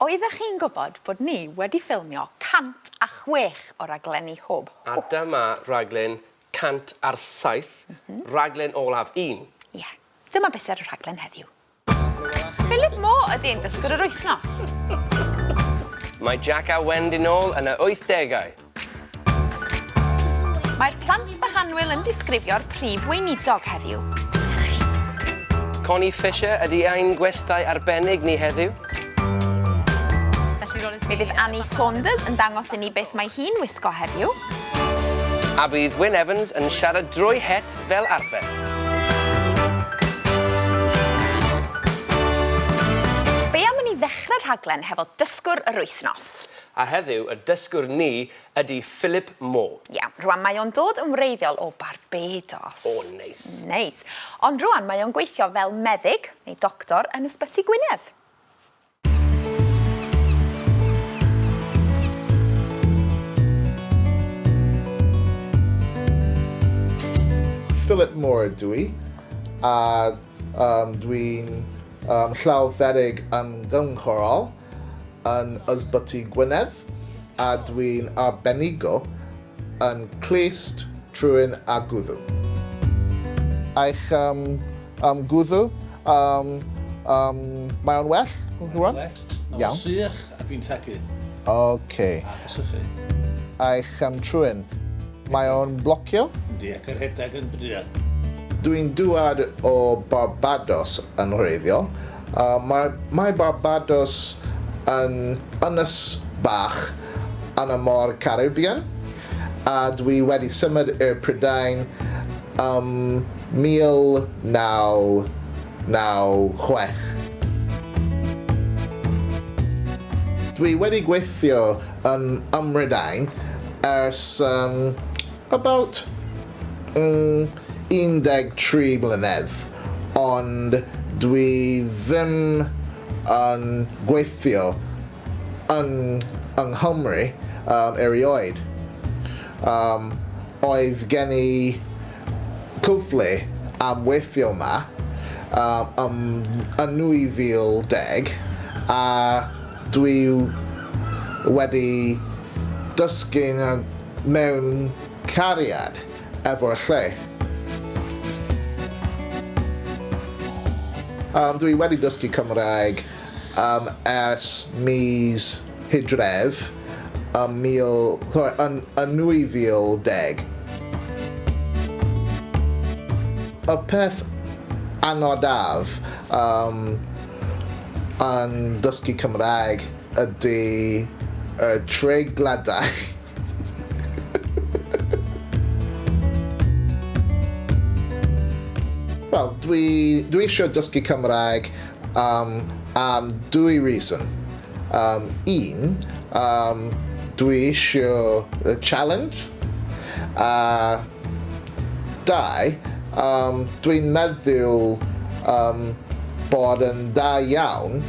Oeddech chi'n gwybod bod ni wedi ffilmio 106 o raglenni Hwb? A dyma raglen 107, rhaglen olaf un. Ie. Dyma beth sy ar y rhaglen heddiw. Philip Moore ydy ein dysgwr yr wythnos. Mae Jack a Wendy nôl yn y wythdegau. Mae'r plant bach annwyl yn disgrifio'r prif weinidog heddiw. Connie Fisher ydy ein gwestai arbennig ni heddiw. Mi fydd Annie Saunders yn dangos i ni beth mae hi'n wisgo heddiw. A bydd Wyn Evans yn siarad drwy het fel arfer. Be am i ni ddechrau'r rhaglen hefo dysgwr yr wythnos? A heddiw, y dysgwr ni ydy Philip Moore. Iawn, rwan mae o'n dod yn wreiddiol o Barbados. O, neis. Neis. Ond rwan mae o'n gweithio fel meddyg, neu doctor, yn Ysbyty Gwynedd. Philip Moore ydw i, a um, dwi'n um, llawfeddyg ymgynghorol yn Ysbyty Gwynedd a dwi'n arbenigo yn clust, trwyn a gwddw. Eich um, um, gwddw, um, um, mae o'n well rwan? Well. Mae'n Iawn. sych a dwi'n tagu. Oce. A sychu. Eich um, trwyn, mae o'n blocio? Yndi, ac yr rhedeg yn druan. Dwi'n dŵad o Barbados yn wreiddiol. Uh, mae, mae Barbados yn ynys bach yn y môr Caribbean a dwi wedi symud i'r Prydain ym 1996. Dwi wedi gweithio yn ym Mhrydain ers um, about mm, 13 mlynedd, ond dwi ddim yn gweithio yn yng Nghymru um, erioed. Um, oedd gen i cyfle am weithio yma um, ym, yn 2010 a dwi wedi dysgu mewn cariad efo'r lle. Um, dwi wedi dysgu Cymraeg um, ers mis Hydref ym mil, sorry, yn, yn 2010. Y peth anodaf um, yn dysgu Cymraeg ydy y treigladau. Wel, dwi, dwi eisiau dysgu Cymraeg um, am dwy reason. Um, un, um, dwi eisiau y challenge. A dau, um, dwi'n meddwl um, bod yn da iawn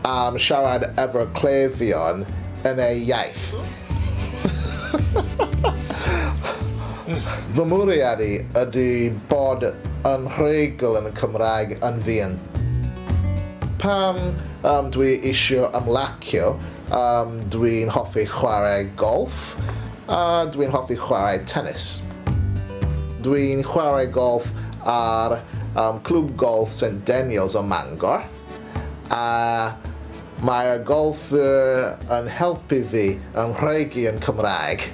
am siarad efo'r cleifion yn ei iaith. Fy mwriad i ydy bod yn rhugl yn y Cymraeg yn fuan. Pam um, dwi eisiau ymlacio, um, dwi'n hoffi chwarae golf a dwi'n hoffi chwarae tennis. Dwi'n chwarae golf ar um, Clwb Golf St Daniels o Mangor a mae'r golffwyr yn helpu fi yn rhegi yn Cymraeg.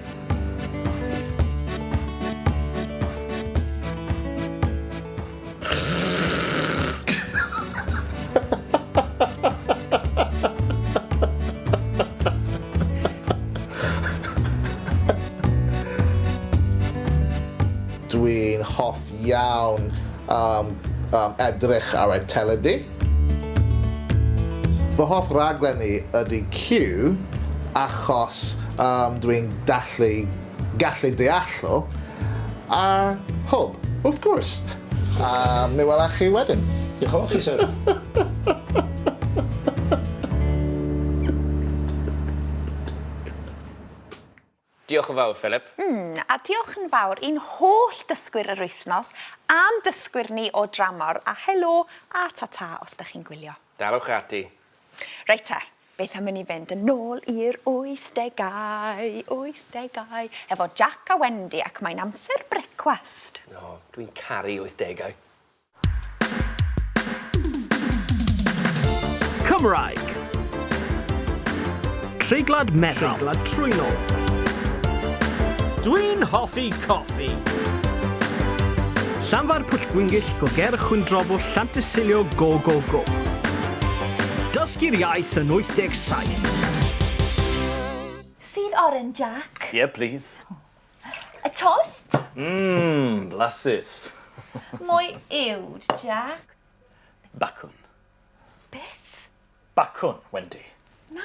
Dwi'n hoff iawn um, um, edrych ar y teledu. Fy hoff raglen i ydy Q achos um, dwi'n dallu, gallu deallu ar Hwb, wrth gwrs. A mi welach chi wedyn. Diolch yn fawr chi, sir. Diolch yn fawr, Philip. Mm, a diolch yn fawr i'n holl dysgwyr yr wythnos a'n dysgwyr ni o dramor, a helo a ta-ta os ydych chi'n gwylio. Dalwch ati. Reit te. Beth am i ni fynd yn ôl i'r 80au, 80au, efo Jack a Wendy ac mae'n amser brecwast. O, dwi'n caru 80au. Cymraeg. Treiglad meddal. Treiglad trwynol. Dwi'n hoffi coffi. Llanfair Pwllgwyngyll, Goger Chwyndrobwll, Llantysilio, go, go, go. Dysgu'r iaith yn 87. Sydd oren, Jack? Yeah, please. Y tost? Blasus. Mwy uwd, Jack. Bacwn. Beth? Bacwn, Wendy. Na,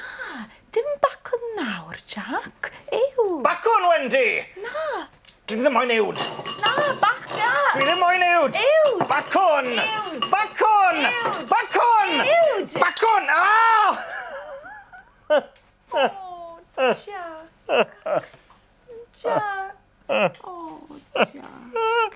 dim bacwn nawr, Jack. Uwd. Bacwn, Wendy! Na. Dwi ddim moyn uwd. Na, bac na. Dwi ddim moyn uwd. Uwd. Bacwn! Uwd. Bacwn! Uwd. Bacwn! Uwd. Bacwn! Ah! Oh, Jack. Jack. Oh, Jack.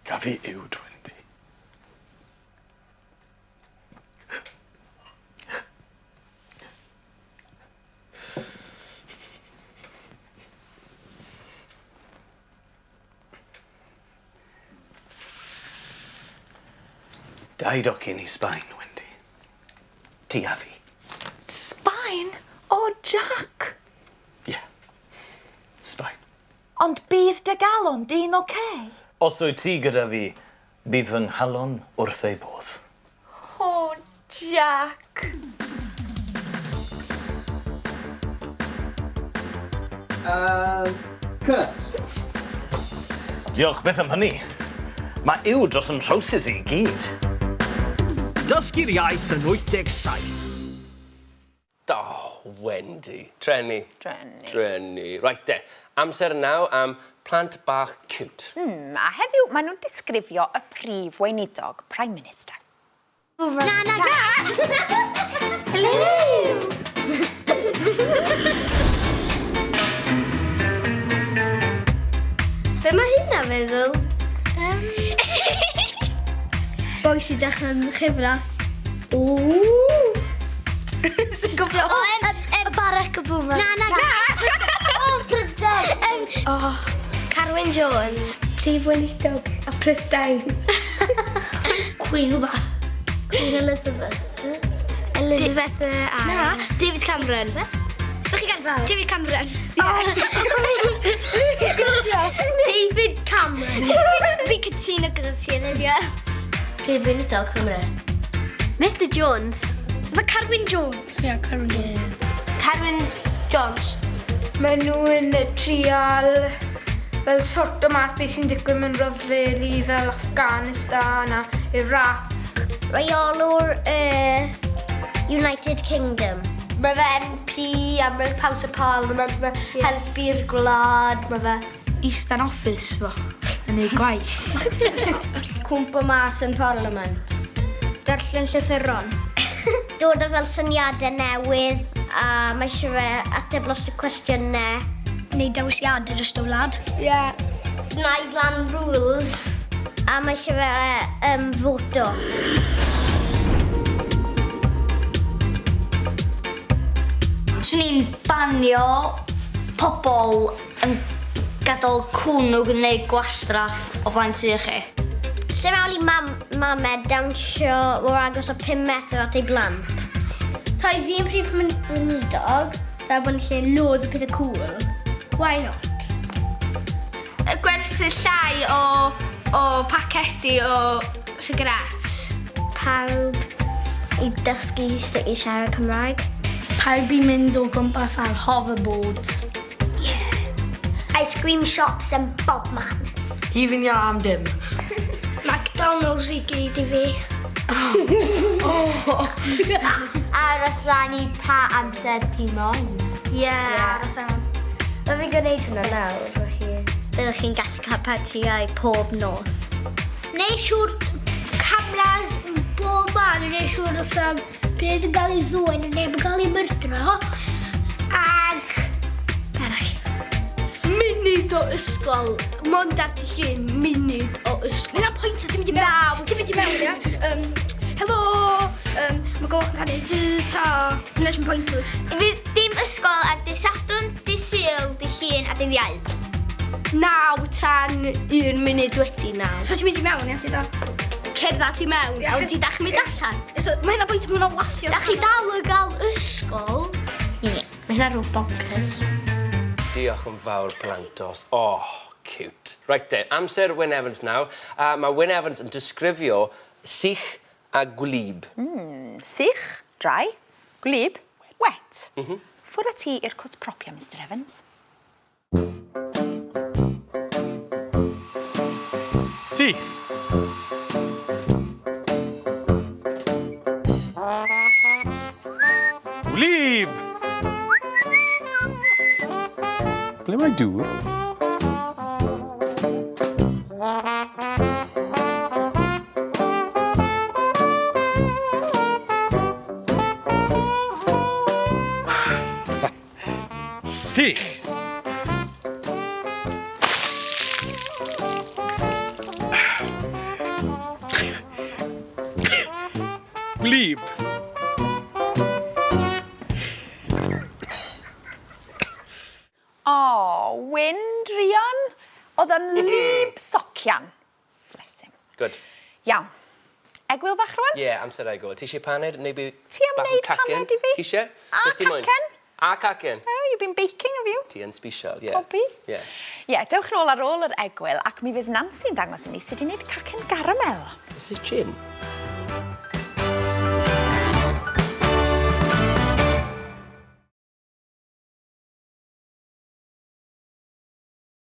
Gaf fi uwd, Wendy? Dau docyn i Sbaen, Wendy. Ti a fi. Sbaen? O, Jack. Ie. Yeah. Sbaen. Ond bydd dy galon di'n oce? Os wyt ti gyda fi, bydd fy nghalon wrth ei bodd. O, Jack. Cut. Diolch byth am hynny. Mae uwd dros yn nhrowsus i gyd. Dysgu'r iaith yn 87. Oh, Wendy. Treni. Treni. Treni. Right de. Amser nawr am plant bach cute. A heddiw, maen nhw'n disgrifio y prif weinidog, Prime Minister. Na, na, na! Hello! Be mae hynna feddwl? Boi sy'n dechrau yn chyfra. Ooh! Sy'n gofio... O, Barack Obama. Na, na, na! O, Prydain! Oh. Carwyn Jones. Prif Weinidog a Prydain. Queen rhywbeth. Queen Elizabeth. Elizabeth y Ail. Na, David Cameron. Be chi gael? David Cameron. David Cameron. Fi cytuno gyda ti, Olivia. Prif Weinidog Cymru. Mr Jones. Fe Carwyn Jones. Ie, yeah, Carwyn Jones. Carwyn Jones. Maen nhw'n trial fel sorto mas beth sy'n digwydd mewn rhyfel fel Afghanistan a Iraq. Rheolwr United Kingdom. Mae fe MP a mae'n House of Parliament, mae helpu'r gwlad, mae fe... Eastern Office fo, yn ei gwaith. Cwmpo mas yn Parliament. Darllen llythyron. Dod â fel syniadau newydd a mae eisiau fe ateb lot o cwestiynau. Neu dewisiadau dros y wlad. Ie. Yeah. Gwneud lan rules. A mae eisiau fe voto. Swn i'n banio pobl yn gadael cwn nhw gwneud gwastraff o flaen tŷ chi. Sut hawl i mamed dawnsio mor agos o 5 metr at ei blant? Rhoi fi yn prif weinidog, fel bod yn lle loads o pethau cool. Why not? Gwerthu llai o pacedi o sigarets. Pawb i dysgu sut i siarad Cymraeg. Pawb i mynd o gwmpas ar hoverboards. Yeah. Ice cream shops yn bob man. Even ia am dim. McDonald's i gyd i fi. Aros lan i pa amser ti moyn. Ie, aros lan. Mae fi'n gwneud hynna nawr, felly. Byddwch chi'n gallu cael partïau pob nos. Neu siŵr cameras yn bob man, neu siŵr os am beth yn cael ei ddwyn, neu yn cael ei myrdro. Ag... Arall. Munud o ysgol, mond ar dy llun, munud o ysgol. Mae'n pwynt o ti'n mynd i mewn. Ti'n mynd i mewn, ia? Um, helo, um, mae gloch yn canu, ta. Hynna'n sy'n pointless. Fydd dim ysgol ar dy Sadwrn, dy Sul, dy Llun a dy Iau. 9 tan 1 munud wedi 9. So ti'n mynd i mewn, ia, ti dal cerdded i mewn, a wedyn dach chi'n mynd allan. So, mae hynna'n bwynt, mae hwnna'n wasio. Dach chi dal yn gael ysgol? Ie, mae hynna'n rhyw bonkers. Diolch yn fawr, plantos. Oh, cute. Right te, amser Wyn Evans nawr. A mae Wyn Evans yn disgrifio sych a gwlyb. Mm, sych, dry, gwlyb, wet. Mm -hmm. Ffwr â ti i'r cwt propia, Mr Evans. Sych. Wlyb! Ble mae dŵr? Sych! Gwlyb! O, Wyn druan. Oedd o'n lyb socian. Bless him. Good. Iawn. Egwyl fach rwan? Ie, yeah, amser egwyl. Ti eisiau paned neu by Ti am bach o wneud cacen? paned i fi? Ti eisiau? A Beth ti moyn? cacen? A cacen. Oh, you've been baking, have you? Ti yn special, ie. Pobi. Ie. Ie, dewch nôl ar ôl yr egwyl ac mi fydd Nancy'n dangos i ni sut i wneud cacen garamel. Is this gin?